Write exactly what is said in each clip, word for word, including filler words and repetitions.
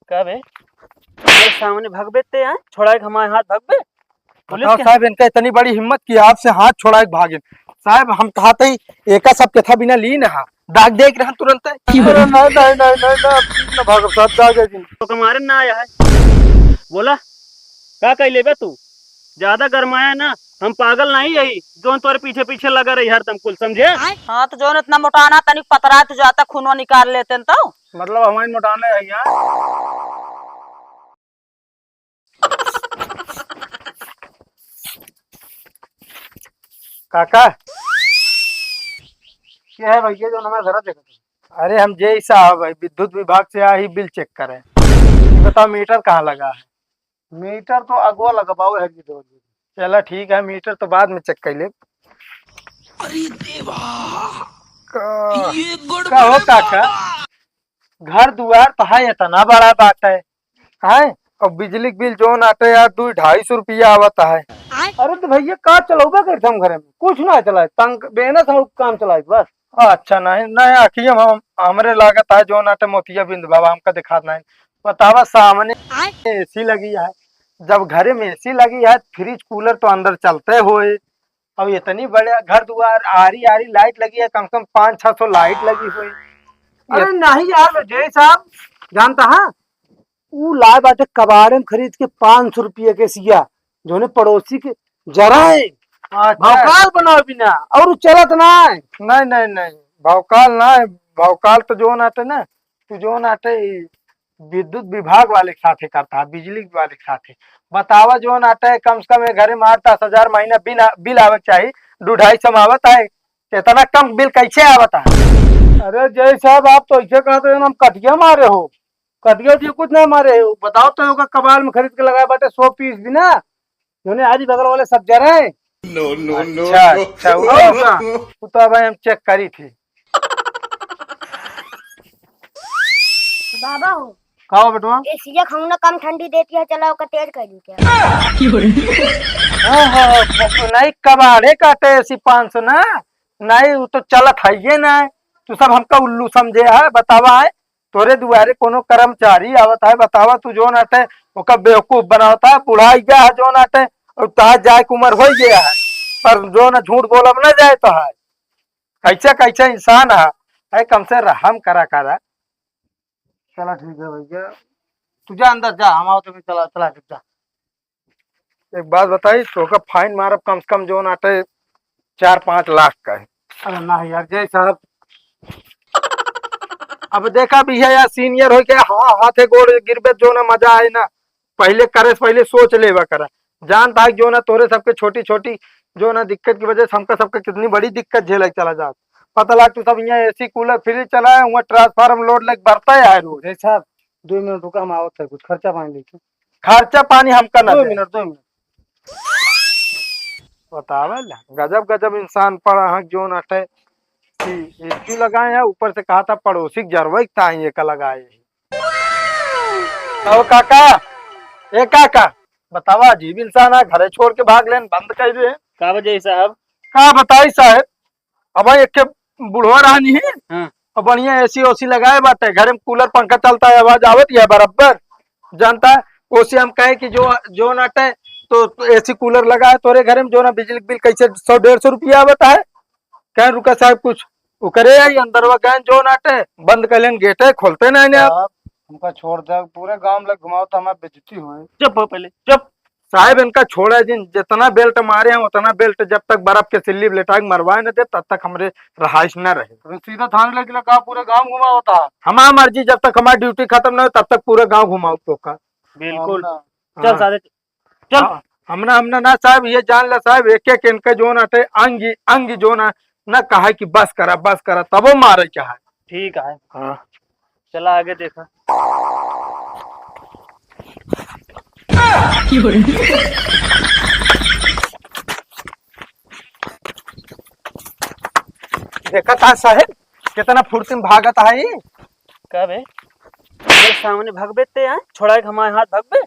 का बे? मेरे सामने भगबे ते, हैं? छोड़ाए के हमारे हाथ भगबे? पुलिस बताओ के साहब, इनका इतनी बड़ी हिम्मत कि आपसे हाथ छोड़ाए के भागेन। साहब, हम कहा थे, एका सब केथा बिना लीन हा, दाग देख रहन तुरंत। अरे नहीं, नहीं, नहीं, नहीं, ना, ना भागब साहब, दाग है कि नहीं। तो कमारे ना आया है। बोला, का कह लेबे तू? ज्यादा गरमाया ना, हम पागल नहीं यही, जोन तोरे पीछे पीछे लगा रही हरदम कुल, समझे? हाँ, तो जोन इतना मोटाना, तनिक पतरा, तू जाता खूनो निकाल लेते न तो। मतलब हमारी मोटाना है यहाँ। काका, क्या है भैया जो हमारे घर देखा? अरे हम जेई साहब है, विद्युत विभाग से आई, बिल चेक करें। ये बताओ मीटर कहाँ लगा है? मीटर तो अगवा लगा बाबू है जी, दो जी। चला ठीक है, मीटर तो बाद में चेक कर ले। अरे देवा, का, ये गड़बड़ का हो है काका? बाबा। घर दुआर तो है, इतना बड़ा बात है, हैं? और बिजली के बिल जोन आटे यार, दो ढाई सौ रुपया आवत है। अरे तो भैया, का चलौबे करते हम घरे में? कुछ ना चलाए, तंग बेहनत हम काम चलाए बस। अच्छा, नहीं, नहीं, आखिर हम, हमरे लागत है जोन आटे मोतिया बिंद बाबा हमका दिखात नहीं। बतावा, सामने एसी लगी है, जब घरे में एसी लगी है, फ्रिज कूलर तो अंदर चलते होए, अब इतनी बड़े घर दुआर, आरी आरी लाइट लगी है, कम से कम पाँच छह सौ लाइट लगी हुई। अरे ये नहीं यार, जय साहब, जानता है, ऊ लाए बाटे कबाड़े में खरीद के पाँच सौ रुपये के सिया, जोने पड़ोसी के जराए, अच्छा। भौकाल बनाओ बिना, और ऊ चलत ना है। नहीं, नहीं, नहीं, भौकाल ना है, भौकाल तो जोन आटे ना, तू जोन आटे ई विद्युत विभाग वाले के साथे करता है, बिजली वाले के साथे। बतावा, जोन आटे कम से कम एक घरे में आठ दस हजार महीना बिल आ-, बिल आवे के चाही, दो ढाई सौ में आवत है, इतना कम बिल कैसे आवत है? अरे जय साहब, आप तो ऐसे कहते हैं, हम कटिया मारे हो, कटिया उटिया कुछ नहीं मारे हो। बताओ तो ओका कबाड़ में खरीद के लगाए बाटे सौ पीस बिना, जोने आरी बगल वाले सब जरे। No, no, no, अच्छा, no। अच्छा, वो तो, वो तो अब हम चेक करी थी। बाबा हो। का हो बेटवा? एसिया खाऊं ना, कम ठंडी देती है, चला ओका तेज कर दी क्या? हाँ, हाँ, हाँ, नहीं, कबाड़े काटे एसी पाँच सौ ना, नहीं, वो तो चलत है ये ना, तू सब हमका उल्लू समझे है, बतावा है, तोरे दुआरे कोनो कर्मचारी आवत है, बतावा, तू जोन आटे ओका बेवकूफ बनावता है, बुढ़ाई गया है जोन आटे, और तहार जाए के उम्र हो गया है, पर जोन झूठ बोलब ना जाए तो है। कैसे कैसे इंसान है, है, कम से रहम करा करा। चला ठीक है भैया, तू जा अंदर जा, हम आओ तो चला, चला चुप जा। एक बात बताई, तोका फाइन मारब कम से कम जोन आटे चार पाँच लाख का है। अरे ना यार, जय साहब। अब देखा भी है यार, सीनियर हो के, हाँ, हाथे गोड़ गिरबे, जोन मजा आए ना, पहले करे से पहले सोच लेवा करा। जानता है जोन तोरे सबके छोटी छोटी जोन दिक्कत की वजह से हमका सबके कितनी बड़ी दिक्कत झेले चला जात। पता लाग तू सब यहाँ एसी कूलर फ्रिज चलाए, वहाँ ट्रांसफार्मर लोड लेके बरता है रोज। जय साहब, दो मिनट रुका, हम आवत है, कुछ खर्चा पानी लेके। खर्चा पानी हमका ना दो दे। मिनट, दो मिनट। बतावल, गजब गजब इंसान पड़ा है, जोन अटे कि एसी लगाए हैं, ऊपर से कहा था पड़ोसी के जरवे के ताई एका लगाए हैं। ओ काका, ए काका, बतावा, अजीब इंसान है, घरे छोड़ के भाग लेन, बंद कर दे। का वजह साहब? का बताई साहब, अब एक के बुढ़वा रहनी है, हाँ। अब बढ़िया एसी ओसी लगाए बाटे, घरे में कूलर पंखा चलता है, आवाज आवत है बराबर, जानता है। ओसे हम कहे कि जो, जोन आटे तो एसी कूलर लगा है तोरे घरे में, जोन बिजली बिल कैसे सौ डेढ़ सौ रुपया आवत है। कहे रुका साहब, कुछ उकरे आई, अंदरवा गए जोन आटे, बंद कर लेन गेटे, खोलते नहीं ने आप। साहब, हमका छोड़ दे, पूरे गांव में घुमाओ तो हमारी बेइज्जती होए। चुप हो पहले, चुप। साहब, इनका छोड़ा जिन, जितना बेल्ट मारे हैं, उतना बेल्ट जब तक बर्फ के सिल्ली लेटा के मरवाए न दे, तब तक हमरे रहाइश न रहे। तो सीधा थाने लेके लगा, पूरे गांव घुमाओ था। हमार मर्जी, जब तक हमारी ड्यूटी खत्म न हो, तब तक पूरा गांव घुमाओ तो का। बिल्कुल। हाँ। चल सारे, चल। हाँ, हमना, हमना ना साहब, ये जान ला साहब, एक एक इनका जोन आटे, अंग, अंग जोन आ, ना कहा कि बस करा, बस करा, तबो मारे चाहे। ठीक है। हाँ। चला आगे देखा। देखा था साहेब, कितना फुर्ती में भागत है ई। का बे? मेरे सामने भगबे ते, हैं? छोड़ा के हमारे हाथ भगबे?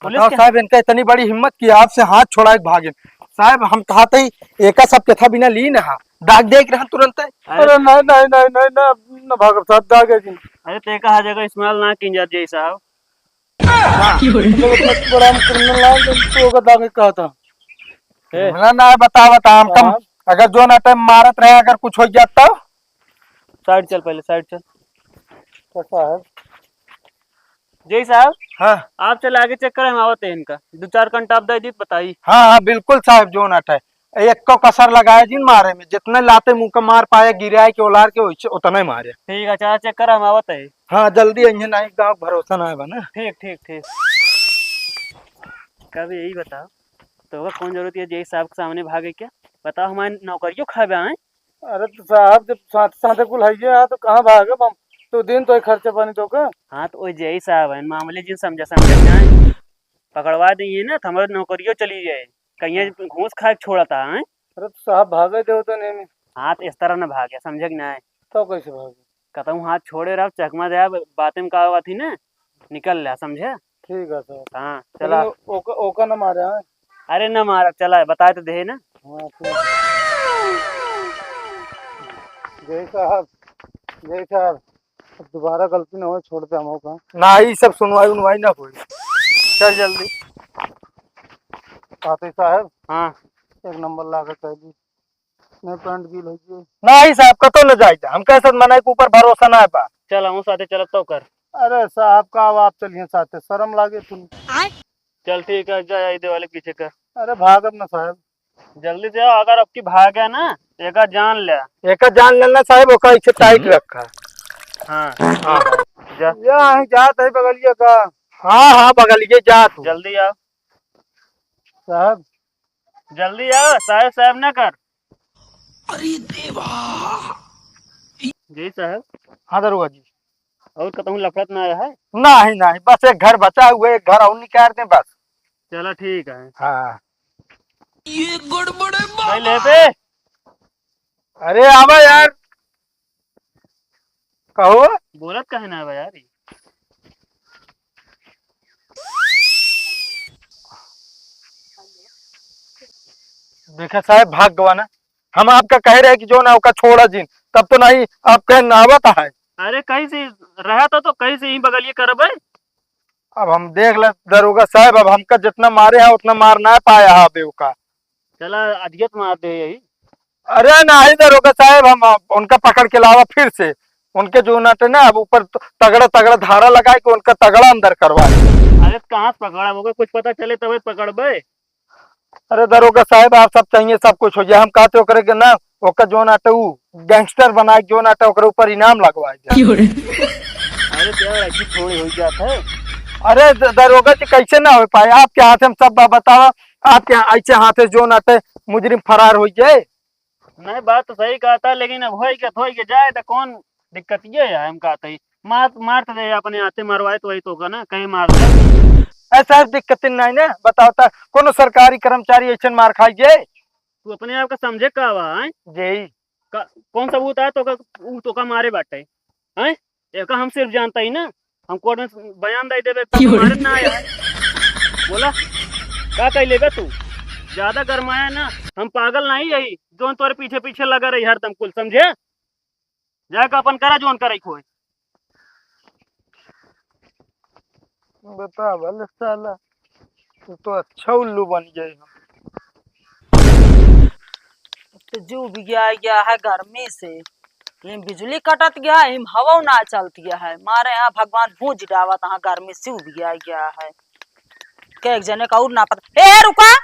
पुलिस बताओ के साहब, इनका इतनी बड़ी हिम्मत कि आपसे हाथ छोड़ा के भागे। साहब, हम कहा थे, एका सब केथा बिना ली ना, दाग देख रहे हैं तुरंत। अरे अरे नहीं, नहीं, नहीं, नहीं, ना, ना भागब साहब, दाग है कि नहीं? अरे, ते कहा जगह इस्तेमाल ना कीन जात जय साहब। हाँ। तो मतलब बड़ा हम criminal ना, तो ओकर दागे कहता। ए। ना, ना, बता, बता, हम कम, हाँ। अगर जौन अटे मारत रहे, अगर कुछ होइ जात तो? Side चल, पहले side चल। कैसा है? जय साहब। हाँ। आप चले आगे check करें, हम आवत है इनका। दो चार कंटाप दे दी, बताई। हाँ, हाँ, बिल्कुल साहब, जौन अटे। एको कसर लगाए जिन मारे में, जितने लाते मुँह का मार पाए, गिराए के, ओलार के, वैसे उतने मारे। ठीक है, चला check कर, हम आवत है। हाँ, जल्दी अइहे, नाहीं गाँव भरोसा ना है बा ना। ठीक, ठीक, ठीक। कभी यही बताओ, तो ओकर कौन जरूरत है जय साहब के सामने भागे के? बताओ, हमारे नौकरियों खाबे आए। अरे तो साहब, जब साथ साथे कुल हइये है, तो कहाँ भागब हम? तो दिन तो खर्चा पानी तो का। हाँ, तो ओ जय साहब है, मामले जिन समझा, समझा जाए, पकड़वा दिए ना, तो हमारे नौकरियों चली जाए, कहीं हाँ। घूस खाए छोड़ता है। अरे तो साहब, भागे दे तो नहीं। हाँ, तो इस तरह ना भागे, समझे कि नहीं? तो कैसे भागे? कहता हूँ, हाथ छोड़े रहो, चकमा दे, बातें में का होगा थी ना, निकल ले, समझे? ठीक है सर। हाँ, चला। लेकिन ओका, ओका न मारे, हाँ? अरे न मारा, चला, बताए तो दे ना। हाँ, ठीक है। जय साहब, जय साहब, अब दोबारा गलती न हो, छोड़ दे हम ओका। ना, ई सब सुनवाई उनवाई ना होई। चल जल्दी। साथी साहब। हाँ। एक नंबर लागत है जी। नहीं, पैंट गील हो गई। नहीं साहब, कतो न जाई जा। हमका सब मनई के ऊपर भरोसा ना बा। चल, हमहू साथे चलब तो कर। अरे साहब, का आप चलिए साथे, शर्म लागे तुम। चल ठीक है, जा आई दे वाले पीछे कर। अरे भागब ना साहब। जल्दी से आओ, अगर अब की भागे ना, एका जान ले। एका जान लेना साहब, ओका इसे tight हम्म। रखा। हाँ। हाँ। जा। या, अहीं जात है बगलिया का। हाँ, हाँ, बगलिए जा तू। जल्दी आओ। साहब। जल्दी आओ, साहब, साहब ना कर। अरे देवा। जी साहब। हाँ दरोगा जी। और कतहूँ लफड़ा त ना आया है? नहीं, नहीं, बस एक घर बचा हुआ है, एक घर और निकाल दें बस। चला ठीक है। हाँ। ये गड़बड़ है भाई, बाबा। ले बे। अरे आवा यार। कहो। बोलत काहे ना बा यार? देखा साहब, भाग गवा ना। हम आपका कह रहे कि जो ना ओका छोड़ा जिन, तब तो नहीं, आप कहे ना आवत है। अरे कहीं से रहा तो, तो कहीं से ही बगलिए करबे। अब हम देख ले दरोगा साहब, अब हमका जितना मारे है उतना मार ना पाया है अबे ओका। चला, अधियत मार दे यही। अरे नाही दरोगा साहेब, हम उनका पकड़ के लावा फिर से। उनके जो नट ना, अब ऊपर त-, तगड़ा तगड़ा धारा लगाए के उनका तगड़ा अंदर करवाए। अरे त कहाँ से पकड़ा? ओकर कुछ पता चले तबे पकड़बे। अरे दरोगा साहेब, आप सब चाहिए, सब कुछ हो जाए। हम कहते ओकरे के ना, ओकर जो नट ऊ gangster बनाए, जो नट ओकरे ऊपर इनाम लगवाए जाए। क्यों रे? अरे त यार, ऐसी थोड़ी हो जात है। अरे द-, दरोगा जी, कैसे ना हो पाए? आपके हाथ में सब बा-, बतावा, आपके ऐसे हाथ से जो नट मुजरिम फरार हो जाए। नहीं, बात तो सही कहत है, लेकिन अब होई के, होई के जाए तो कौन दिक्कत ये है, हम कहते हैं, मार, मार तो दे, अपने हाथे मरवाए तो वही तो होगा ना, कहीं मार दे। ऐसा दिक्कत नहीं ना, बताओ तो, कोनो सरकारी कर्मचारी ऐसे मार खाई जे? तू अपने आप का समझे का बा, हैं? जी। का, कौन सबूत है तो का, ऊ तो का मारे बाटे, हैं? एका हम सिर्फ जानता ही ना, हम कोर्ट में बयान दे देबे, तब क्यों रे? हमारे ना आया है। बोला, का कह लेबे तू? ज्यादा गरमाया ना, हम पागल नहीं यही, जोन तोरे पीछे पीछे लगा रही हरदम कुल, समझे? जाके अपन करा जोन करे खोए। बता भले साला, तू तो अच्छा उल्लू बन गए हम। तो जीव उबिया गया है गर्मी से, इम बिजली कटत गया है, इम हवा ना चलत गया है, मारे यहाँ भगवान भूज डावत, यहाँ गर्मी से उबिया गया है। के एक जने का और ना पता। ए, ए, रुका,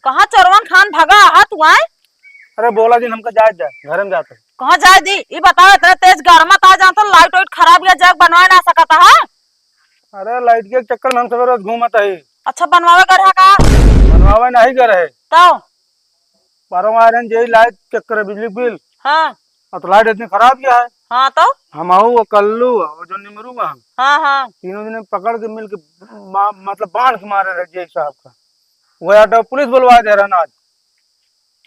कहाँ चोरवन खान भगा हा तू आए? अरे बोला जिन, हमका जाए दे, घर में जाते। कहाँ जाए दी? ई बताओ, इतने तेज गर्मा ता जानत हो, लाइट वाइट खराब या जग बनवाए ना सकता है? अरे लाइट के चक्कर में हम सब रोज घूमत है। अच्छा, बनवावे कर है का? बनवावे नहीं कर है। तो? परवा आयरन जे लाइट चक्कर है, बिजली बिल। हाँ। और तो लाइट इतनी खराब क्या है? हाँ तो? हम आऊ, वो कल्लू, वो जो निमरू है। हाँ, हाँ। तीनों जने पकड़ के मिल के मा-, मतलब बांध के मारे रहे जे साहब का। वो आटा पुलिस बुलवा दे रहा ना आज।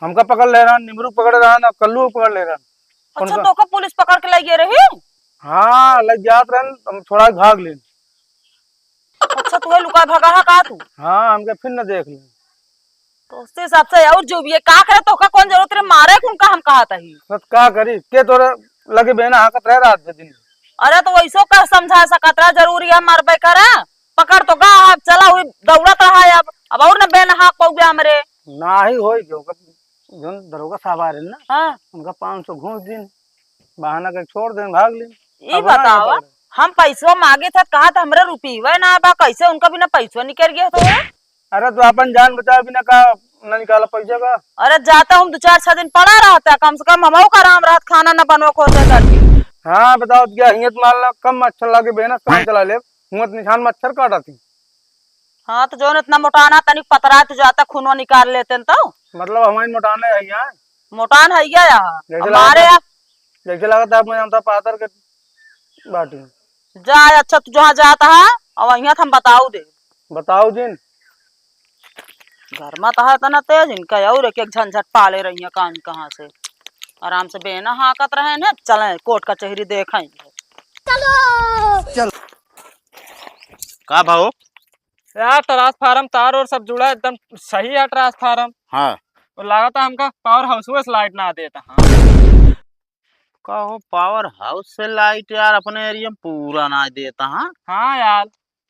हमका पकड़ ले रहा, निमरू पकड़ रहा ना, कल्लू पकड़ ले रहा। अच्छा, उनका तो का पुलिस पकड़ के ले गए रही? हाँ, ले जात रहन, हम थोड़ा भाग लेन। अच्छा, तू लुका भागा हा का तू? हाँ, हमके फिर न देख ले। तो उससे हिसाब से और जो भी है, का करे, तो का कौन जरूरत रे मारे, कौन का हम कहा तही? बस का करी, के तोरे लगे बहना हाकत रहे रात भर दिन। अरे तो वैसो का समझा सकत रहा, जरूरी है मरबे करा। पकड़ तो गा, अब चला हुई दौड़त रहा है, अब अब और न बेन हाक पउबे हमरे। नाही होई जो, जोन दरोगा साहब आ रहे ना, हाँ। उनका पाँच सौ घूस दिन, बहाना के छोड़ देन, भाग ली। ई अब ना बतावा, पकड़े। हम पैसवा मांगे थे, कहा था हमरे रुपये ना बा, कैसे उनका बिना पैसवा निकल गया तो? अरे तो अपन जान बचावे बिना का ना निकाला पैसा का? अरे जाता हम दो चार छह दिन पड़ा रहता, कम से कम हमहू का आराम रहत, खाना न बनवा खोते करके। हाँ बताओ क्या हियत मार ला, कम मच्छर लागे बेना काम चला ले, हुआ तो निशान मच्छर काटा थी। हाँ तो जोन इतना मोटाना तनिक पतरा तो जाता खूनो निकाल लेते न तो। मतलब हमारी मोटाने है यहाँ। मोटान है क्या यहाँ? जैसे हमारे लगता है, यहाँ जैसे लगता है मैं जानता पातर के बाटी। जा, अच्छा, तू जहाँ जात हा, अब वहीं हम बताऊ दे। बताऊ जिन। घर में तो है तना तेज, इनका और एक एक झंझट पाले रही है, कहाँ कहाँ से आराम से बेना हाँकत रहे न, चले कोर्ट कचहरी देखें। चलो। चल। का भाव? यार, ट्रांसफार्मर तार और सब जुड़ा, एकदम सही है ट्रांसफार्मर। हाँ। और लागत है हमका पावर हाउस में से लाइट ना देता। हाँ। का हो, पावर हाउस से लाइट यार अपने एरिया में पूरा ना देता, हाँ? हाँ यार।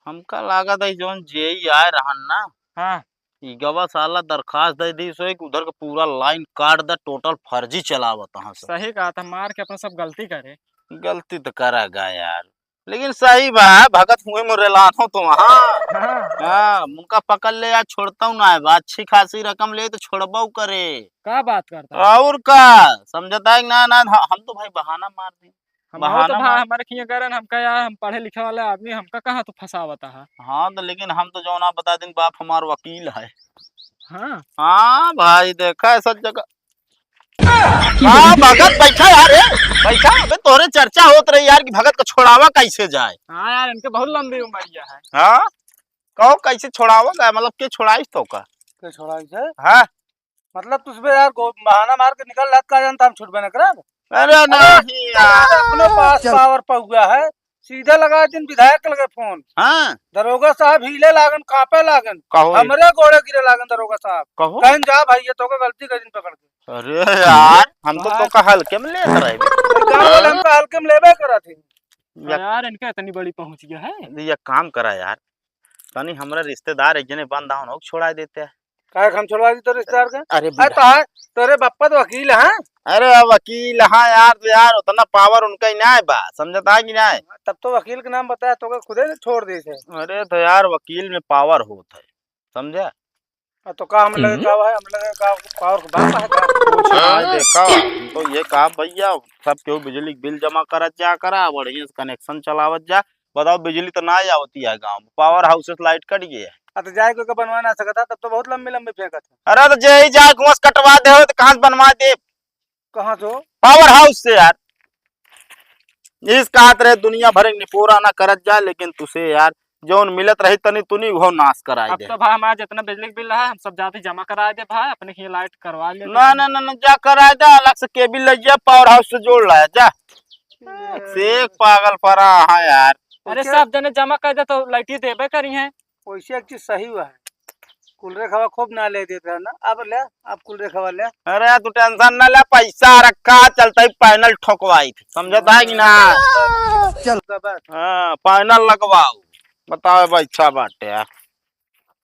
हमका लागत है जौन जेई आए रहन ना, हाँ। ई गवा साला दरखास्त दे दी सो एक उधर के पूरा लाइन काट दे, टोटल फर्जी चलावत हाँ सब। सही कहा था, मार के अपन सब गलती करे। गलती तो करेगा यार, लेकिन सही बा, भगत हुए में रेलान हो तो वहाँ। हाँ। हाँ, उनका पकड़ ले यार, छोड़ता हूँ ना है बा, अच्छी खासी रकम ले तो छोड़बो करे। का बात करता है? और का, समझता है कि ना, ना, हम तो भाई बहाना मार दी। हम बहाना तो भा-, मार। हमारे किए करन, हमका यार, हम पढ़े लिखे वाले आदमी, हमका कहाँ तू फंसावता है? हाँ, तो लेकिन हम तो जौन आप बता दिन, बाप हमार वकील है। हाँ। हाँ भाई, देखा है सब जगह। हाँ, भगत बैठा यार, ए, बैठा। अबे तोहरे चर्चा होत रही यार कि भगत को छोड़ावा कैसे जाए। हाँ यार, इनके बहुत लंबी उमरिया है। हाँ, कहो कैसे छोड़ावा जाए, मतलब के छोड़ाइस तो का? के छोड़ाइस है? हाँ। मतलब तुझ पे यार गो-, बहाना मार के निकल लत का जानता हम छुटबे न करब। अरे अरे, नहीं यार। अपने पास चल। पावर पहुआ है, सीधा लगा दिन विधायक के लगे फोन। हाँ। दरोगा साहब हिले लागन, कांपे लागन। कहो। हमरे गोड़े गिरे लागन दरोगा साहब। कहो। कहन जा भाई, ये तो के गलती कर दिन पकड़ के। अरे यार, हम तो हाँ। तोका हल्के में लेत रहे। तो का बोले, हम तो हल्के में लेबे करत ही। या यार, इनका इतनी बड़ी पहुंच गया है। ये काम करा यार, तनी हमरा रिश्तेदार एक जने बंद आवन, ओके छोड़ा देते हैं। काहे हम छोड़वा दी तोरे रिश्तेदार के? अरे अरे बुढ़ा। तो है, तोरे बप्पा तो वकील हैं। अरे वकील हाँ यार, तो यार उतना पावर उनका ही ना है बा, समझता है कि ना है? तब तो वकील के नाम बताया तो ओके खुदे ने छोड़ दी थे। अरे तो यार वकील में पावर होत है, समझा? आ, तो का हम लगे हम्म। का है, हम लगे का पावर के बाप है का? कुछ ना देखा, हम तो ये कहा भैया सब केहू बिजली के बिल जमा करत जा करा, बढ़िया से कनेक्शन चलावत जा। बताओ बिजली तो ना आवती है गाँव में, पावर हाउस से लाइट कट गई है। आ, तो जाए कोई का बनवा ना सकता, तब तो बहुत लंबी लंबी फेंकत है। अरे तो जे ही जाए कुआं से कटवा दे हो तो कहाँ से बनवा दे? कहाँ से हो? पावर हाउस से यार। इस कहत रहे दुनिया भर एक निपोरा ना करत जाए, लेकिन तुसे यार जौन मिलत रही तनी तुनी उहो नाश कराए अब दे। तो भाई हमारा जितना बिजली का बिल रहा हम सब जाते जमा कराए दे भाई, अपने ही लाइट करवा ले। ना, ना, ना, ना, जा कराए दे, अलग से केबिल ले जा, पावर हाउस से जोड़ लाया जा। से एक पागल परा है यार। अरे वैसे सब जने जमा कर दे तो लाइट ही देबे करी है। वैसे एक चीज सही हुआ है, कुल रे खवा खूब ना ले देत रहा ना, अब ले, अब कुल रे खवा ले। अरे तू टेंशन ना ले, पैसा रखा, चलता ही पैनल ठोकवाई, समझता है कि ना? चल। बस। हाँ, पैनल लगवाओ, बताओ भाई, अच्छा बात है यार।